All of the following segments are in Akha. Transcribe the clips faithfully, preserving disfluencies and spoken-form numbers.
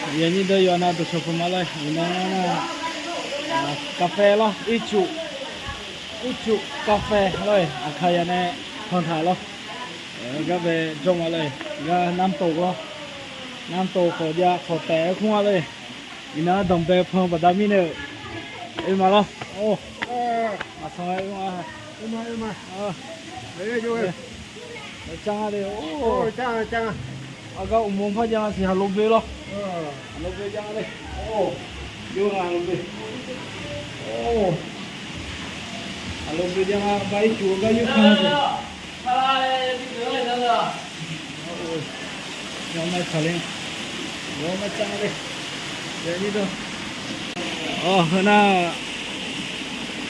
Aqyuif aqnyir deuq yawqha nav dawqcawq puq ma lor-e, iqnan nar, กาแฟ lor, ircuf, ircuf กาแฟ lor-e, aqkaqyaq nae panq taq lor. Gar bae jawr ma lor-e, gar น้ำตก lor, น้ำตก khawf jav khawf taef-aer kur nga lor-e. Iqnan-anr danqbae pan baqda mirnae-euq, oe ma lor. Or, maqsanq-aer oe ma. Car nga de. Or, car nga car nga. Aqgar uqmov par jav nga siq, haqlo boe lor. Haqlo boe jav nga le. Or, yawr nga haqlo boe. Or, haqlo boe jav nga, bar ircuf-eu gar yawr ka siq. Yawr ma car le. Yawr ma car nga le. Awr, heu nar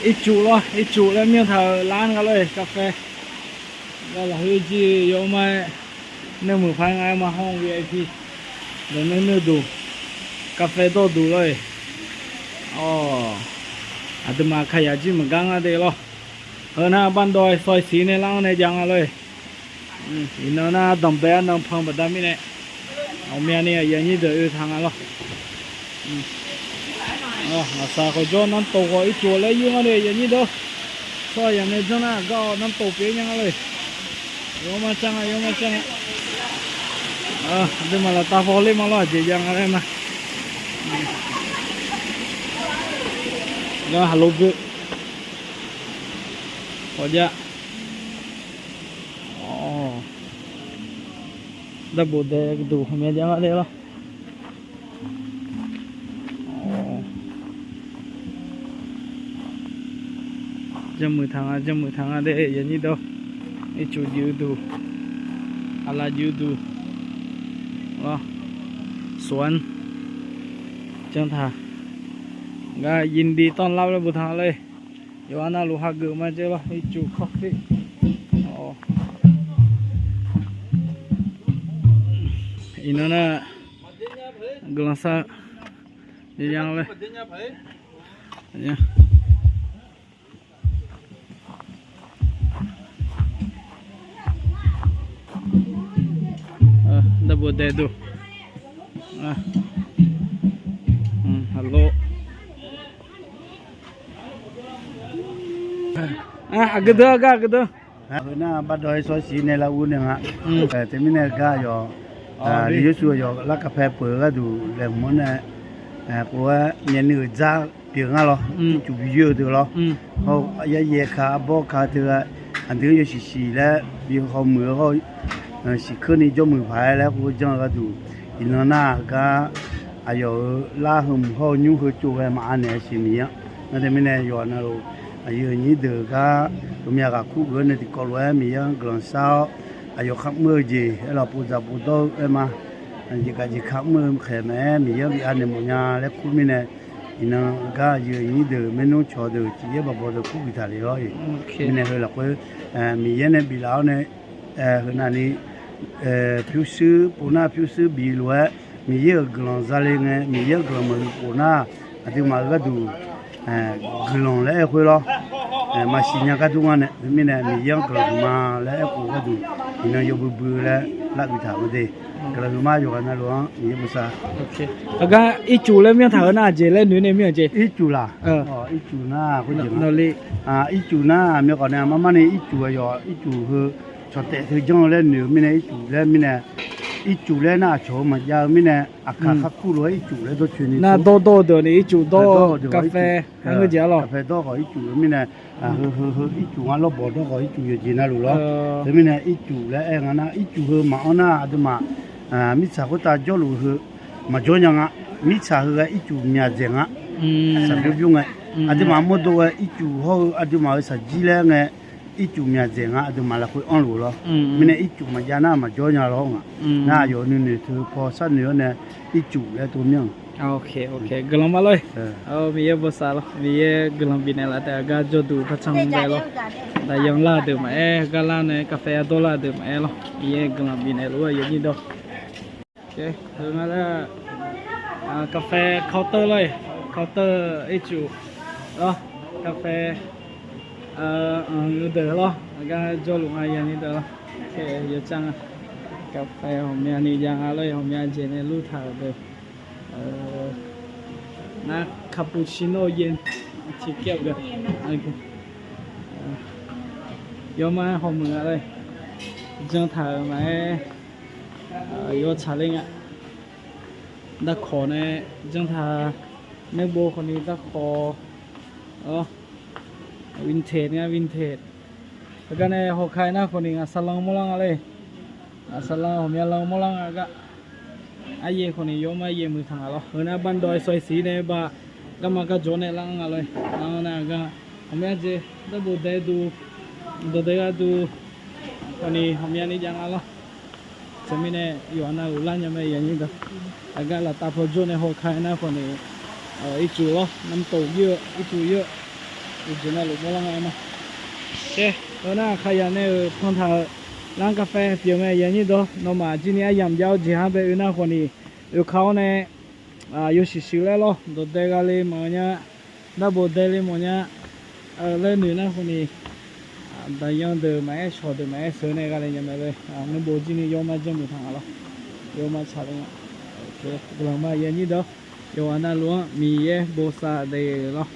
ircuf lor, ircuf laer myanr taq-euq lar nga lor-e, กาแฟ. Gar lafkhoer jir yawr ma-aer, nuirmuiq paq-aer nga-aer ma hawr-eu VIP dawq nae nuir duq, กาแฟ dawr duq lor-e. Awr, aqduimaf kaqyaq jir maqgar nga de lor. Heu nar บ้านดอย ซอยสี่ nae lar-anr nae jav nga lor-e. Iqnan nar danqbae arnan pan baqda mirnae, ghawqmyani aqyuif aqnyir deuq oe taq nga lor. Maqsaq khawf jawr, น้ำตก khawf ircuf laer yur nga de aqyuif aqnyir deuq. Tsawrhaq yaq nae janr nar gar-awr น้ำตก pyeuf-aer nya nga lor-e. Yawr ma car nga, yawr ma car nga. Aqduimaf laftav paw ler ma lor, aqjeq jav nga laer ma. Gar haqlo boe. Khawf jav. Awr, darbof dae duq ghawqmya jav nga de lor. Janrmuiq taq nga, janrmuiq taq nga de aqyuif aqnyir deuq. Ircuf juif-eu duq, aqlaf juif-eu duq lor. สวน janr taq. Gar ยินดีต้อนรับ laer boftaq nga lor-e. Yawqha navluf hageuf ma dzer lor, ircuf กาแฟ. Iqnan nar guiqlanq shar ya laer. Darbof dae duq. Haqlo. Aqgeu deuq-a gar aqgeu deuq. Heu nar บ้านดอย ซอยสี่ nae lar ur nae nga. Teumirnae gar yawq, aqli yawshuif yawq lar กาแฟ peuq-eu gharduq laeqhmq-anr nae, khof-aer myavnuiv-euq dzar pyeuf nga lor. Ircuf bi yoer-eu deuq lor. Hawr-eu aryaer yaer ka arbawr ka teu-a, aqdui-anr yawshuif shiq laer bi hawmuiq-eu hawr-eu, siqkeurni jawrmuiq paq-aer laer khoer janr-eu gharduq, iqnan nar-aq gar aqyawf-euq lar heu mq hawr-eu nymr heu tsov ghae maqanaeq-a siq Miqyaer-anr. Nar teumirnae yawqha navluf aqyuif aqnyir deuq gar ghawqmya ghaq kur geuf-awr nae tiqkawv lof-aer Miqyaer-anr guiqlanq shar-awr, aqyawf kharmr-eu jeq aerlaf povdzaq povdawr-eu aer ma. Jeqgaf jeq kharmr-eu khaeq maqaer Miqyaer-anr bi anaeq mawf nya laer kur mirnae, iqnan gar aqyuif aqnyir deuq maernmr cawq deuq tiq yaer baq baw deuq kur bif taq le lor-e. Mirnae heu lafkhoer Miqyaer nae biflaf-awr nae, heu navni pyurshuir povnar pyurshuir bif lof-aer Miqyaer-euq guiqlanq zale ngae Miqyaer-anr guiqlanq maqlu khof nar, aqduimaf-euq gharduq guiqlanq laer aer khoer lor. Maqsiq nya gar dur nga nae, teumirnae Miqyaer-anr guiqlanq duq ma laer aer khof gharduq, iqnan yawbui bui laer lar bif taq-eu de. Guiqlanq duq ma yawqghaq navluf-anr Miqyaer bosav. Aqgar ircuf laer myanr taq-eu nar aqjeq laer noeq nae myanr jeq. Ircuf laq? Ircuf nar khoer jeq nga. Ircuf nar aqmyan khawf nae aqmar mar ni ircuf-a yawq ircuf heu cawqtaef teu janr-eu laer noeq-eu mirnae ircuf laer mirnae, ircuf laer nar aqcawq-eu maqjav-eu mirnae aqkaq kharkur lof-aer ircuf laer dawrcoeni nar dawrdawr-eu deuq ni ircuf dawr-eu กาแฟ arngeur jeq-a lor. กาแฟ dawr khawf ircuf-eu mirnae, heu heu ircuf ngar lawrbawq dawr khawf ircuf yawqjeq navluf lor. Teumirnae ircuf laer aer nga nar ircuf heu maqanr nar aqduimaf mirtsaq khoertav jawrluf heu maqjawr nya nga. Mirtsaq heu ghae ircuf myaqdzaeq nga. Saqbyur byur ngae, aqduimaf mawrdo ghae ircuf hawr-eu aqduimaf-euq saqjir laer ngae, ircuf myaqdzaeq nga aqduimaf lafkhoer anrluf lor. Mirnae ircuf maqjav nar maqjawr nya lor nga. Nar aqyawf nuinoeq teu paw sharnoeq-awr nae ircuf laer tov myanr. Guiqlanq ma lor-e. Miqyaer bosav lor. Miqyaer guiqlanq bifnaeq laf taef-a gar jawrduq par can bae lor. Daqyan lar deuq maqaer, gar lar nae กาแฟ dawr lar deuq maqaer lor. Miqyaer guiqlanq bifnaeq lor-a yawnyir dawr. Heu nga lar, กาแฟ counter lor-e, counter ircuf lor, กาแฟ anq-eu deuq lor, aqgar jawrluf nga yawnyir deuq lor. Yawcan nga, กาแฟ ghawqmyani jav nga lor-e, ghawqmya jeq nae lur taq-euq deuq. Nar cappuccino yen tiqkyav gaq. Yawma hawmuiq nga lor. Janr taq-euq maqaer, yawtsaq ler nga. Darkawq nae janr taq. Nuirbo khawfni darkawq, vintage nga, vintage. Heugar nae hawkar nar khawfni ngaqsaqlan mawrlar nga lor. Ngaqsaqlan ghawqmya lan mawrlar nga gar. Aryaer khawfni yawma yaer muiq taq nga lor. Heu nar bardawv-aer sawr-ir siq nae ba, garma garjawr nae lar nga lor. Nar nar gar ghawqmya jeq darbo dae duq, dawqdae gharduq khawfni ghawqmyani jav nga lor. Teumirnae yawqha navluf lar nya mae yanyir dawq. Aqgar laftav paw jawr nae hawkar nar khawfni ircuf lor, namtof ir-eu ircuf ir-eu, uqjeq navluf mawrlar nga ma. Aer, heu nar aqkaq yaq nae-euq pan taq-euq ร้านกาแฟ pyeuf mae yanyir dawq. Nawmaf jir ni aryamq jav-awr jeq har bae oe nar khawfni oekaq-awr nae yawshuif shuif laer lor. Dawqdae gha le mawf nya, darbo dae le mawf nya laer noeq nar khawfni, daqyan deuq maqaer, shawq deuq maqaer, sheuq nae gha le nya mae lor. Nuirbo jir ni yawma janr muiq taq nga lor. Yawma tsaq le nga. Guiqlanq ma yanyir dawq. Yawqha navluf-anr Miqyaer bosav daef lor.